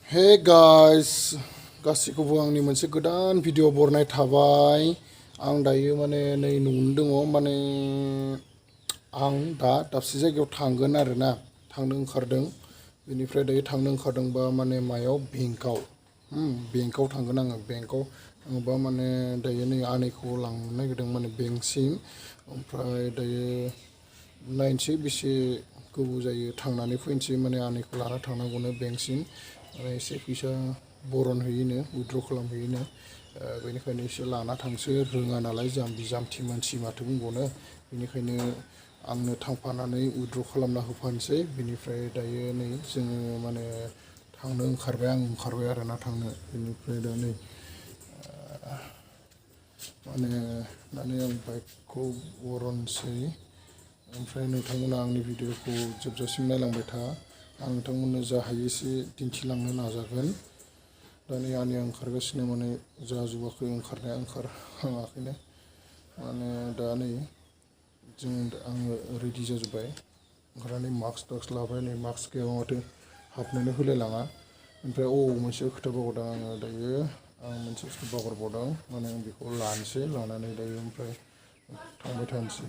Hey guys, गासिखौबो आंनि मोनसे गोदान भिडिअ बरनाय थाबाय। आं दायो माने नै न'आवनो दङ माने आं दा दाबसे जायगायाव थांगोन आरोना थांनो ओंखारदों। बेनिफ्राय दायो थांनो ओंखारदोंबा माने मायाव बेंकआव थांगोन आङो बेंकआव थाङोबा माने दायो नै आनैखौ लांनो नागिरदों माने बेंकसिम। ओमफ्राय दायो नायनोसै बेसे गोबाव जायो थांनानै फैनोसै माने आनैखौ लाना थांनांगौनो बेंकसिम। एसे फैसा बरन हैयोनो उइद्र' खालामहैयोनो बेनिखायनो एसे लाना थांसो रोङा नालाय जाम्बि जाम्थि मानसि माथो बुंबावनो बेनिखायनो आंनो थांफानानै उइद्र' खालामना होफानोसै। बिनिफ्राय दायो नै जोङो माने थांनो ओंखारबाय आं ओंखारबाय आरोना थांनो बेनिफ्राय दा नै माने दानि आं बाइकखौ बरनसै। ओमफ्राय नोंथांमोना आंनि भिडिअखौ जोबजासिम नायलांबाय था। आं नोंथांमोननो जा हायो एसे दिन्थिलांनो नाजागोन। दा नै आनैया ओंखारगासिनो माने जाजोबाखै ओंखारनाया ओंखारहाङाखैनो माने दा नै आङो रेडि जाजोब्बाय ओंखारनानै मास्क लाबाय नै मास्क गैयाबा माथो हाबनोनो होलायलाङा। ओमफ्राय मोनसे खोथा बावगारदों आङो दायो आं मोनसे बुस्थु बावगारबावदों माने आं बेखौ लानोसै लानानै दायो ओमफ्राय थांबाय थानोसै।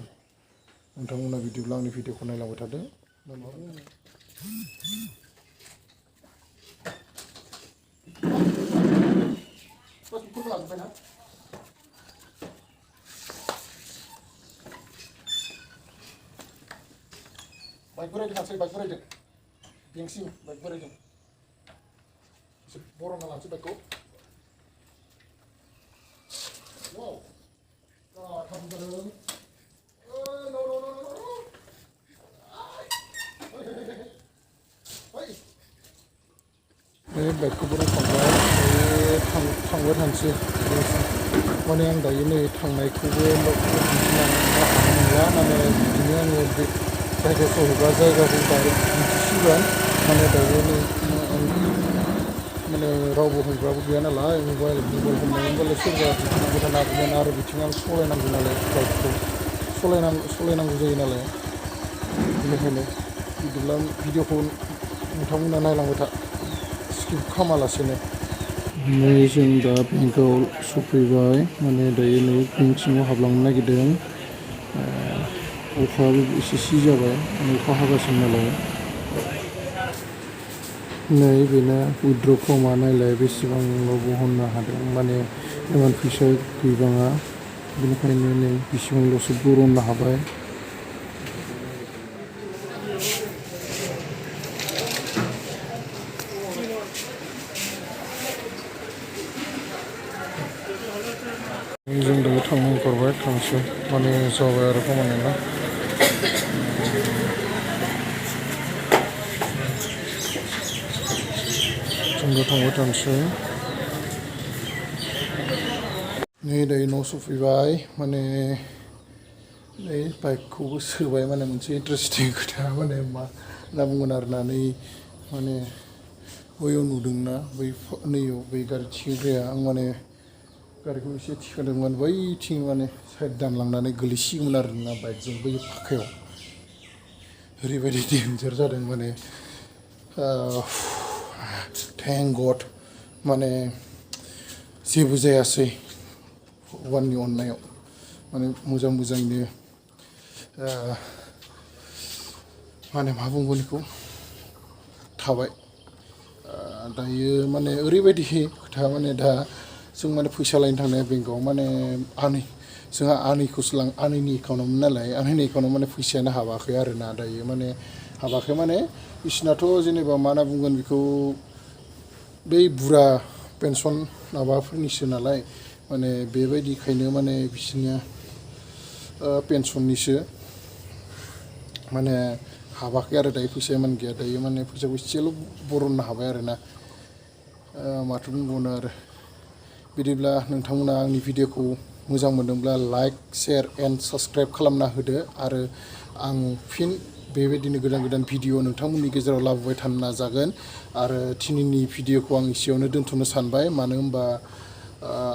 नोंथांमोना बिदिब्ला आंनि भिडिअखौ नायलांबाय थादो। बाइक बोरायदों मानसि बाइक बोरायदों बेंकसिम बाइक बोरायदों एसे बरनना लानोसै बाइकखौ। थाबजादों बे बाइकखौ बरनखांबाय थांबाय थानोसै माने आं दायो नै थांनायखौबो दिन्थिलांनो हानाय नंला माने बिदिनो आङो बे जायगायाव सहैबा जायगाखौ डाइरेक्ट दिन्थिसिगोन। माने दायो नै माने रावबो हमग्राबो गैया नालाय मबाइल हमनायमोनबालाय सोरबा दिन्थिलांबाय थानो हागौमोन आरो बिथिं आं सालायनांगौ नालाय बाइकखौ सालायनांगौ जायो नालाय बेनिखायनो बिदिब्ला भिडिअखौ नोंथांमोना नायलांबाय था स्किप खालामालासेनो। नै जों दा बेंकआव सफैबाय माने दायो नै बेंक सिङाव हाबलांनो नागिरदों। अखाबो एसे जाबाय अखा हागासिनो नालाय नै बेनो उइद्र' फर्मआ नायलाय बेसेबांल' बहननो हादों माने इमान फैसा गैबाङा बेनिखायनो नै बेसेबांल'सो बरननो हाबाय। जों दायो थांनो ओंखारबाय थांसै माने जाबाय आरो खामानिया। जोंबो थांबाय थानोसै। नै दायो न' सफैबाय माने नै बाइकखौबो सोबाय माने मोनसे इन्टारेस्टिं खोथा माने मा होनना बुंगोन आरोना नै माने बैयाव नुदोंना नैयाव बै गारि थिखोग्राया आं माने गारिखौ एसे थिखांदोंमोन बैथिं माने साइड दानलांनानै गोलैसिगौमोन आरोना बाइकजों बै फाखायाव ओरैबायदि डेन्जार जादों माने थेंक गड माने जेबो जायासै भगबाननि अननायाव माने मोजाङैनो माने मा बुंगोन बेखौ थाबाय। दायो माने ओरैबायदि खोथा माने दा जों माने फैसा लायनो थांनाया बेंकआव माने जोंहा आनैनि एकाउन्टआवमोन नालाय आनैनि एकाउन्टआव माने फैसायानो हाबाखै आरोना दायो माने हाबाखै माने बिसिनाथ' जेनेबा मा होनना बुंगोन बेखौ बै बुरा पेन्सन माबाफोरनिसो नालाय माने बेबायदिखायनो माने बिसोरनिया पेन्सननिसो माने हाबाखै आरो दायो फैसाया इमान गैया दायो माने फैसाखौ एसेल' बरननो हाबाय आरोना माथो बुंबावनो आरो। बिदिब्ला नोंथांमोना आंनि भिडिअखौ मोजां मोनदोंब्ला लाइक शेयार एन्ड साबस्क्राइब खालामना होदो आरो आं फिन बेबायदिनो गोदान भिडिअ नोंथांमोननि गेजेराव लाबोबाय थानो नाजागोन। आरो दिनैनि भिडिअखौ आं एसेयावनो दोनथ'नो सानबाय मानो होनबा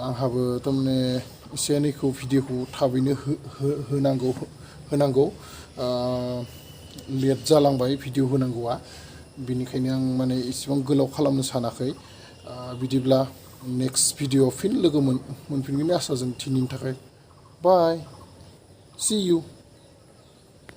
आंहाबो थारमाने एसे एनैखौ भिडिअखौ थाबैनो होनांगौ लेट जालांबाय भिडिअ होनांगौआ बिनिखायनो आं माने इसेबां गोलाव खालामनो सानाखै बिदिब्ला नेक्स्ट भिडिअ फिन लोगो मोनफिनगोननि आसाजों दिनैनि थाखाय बाय सि इउ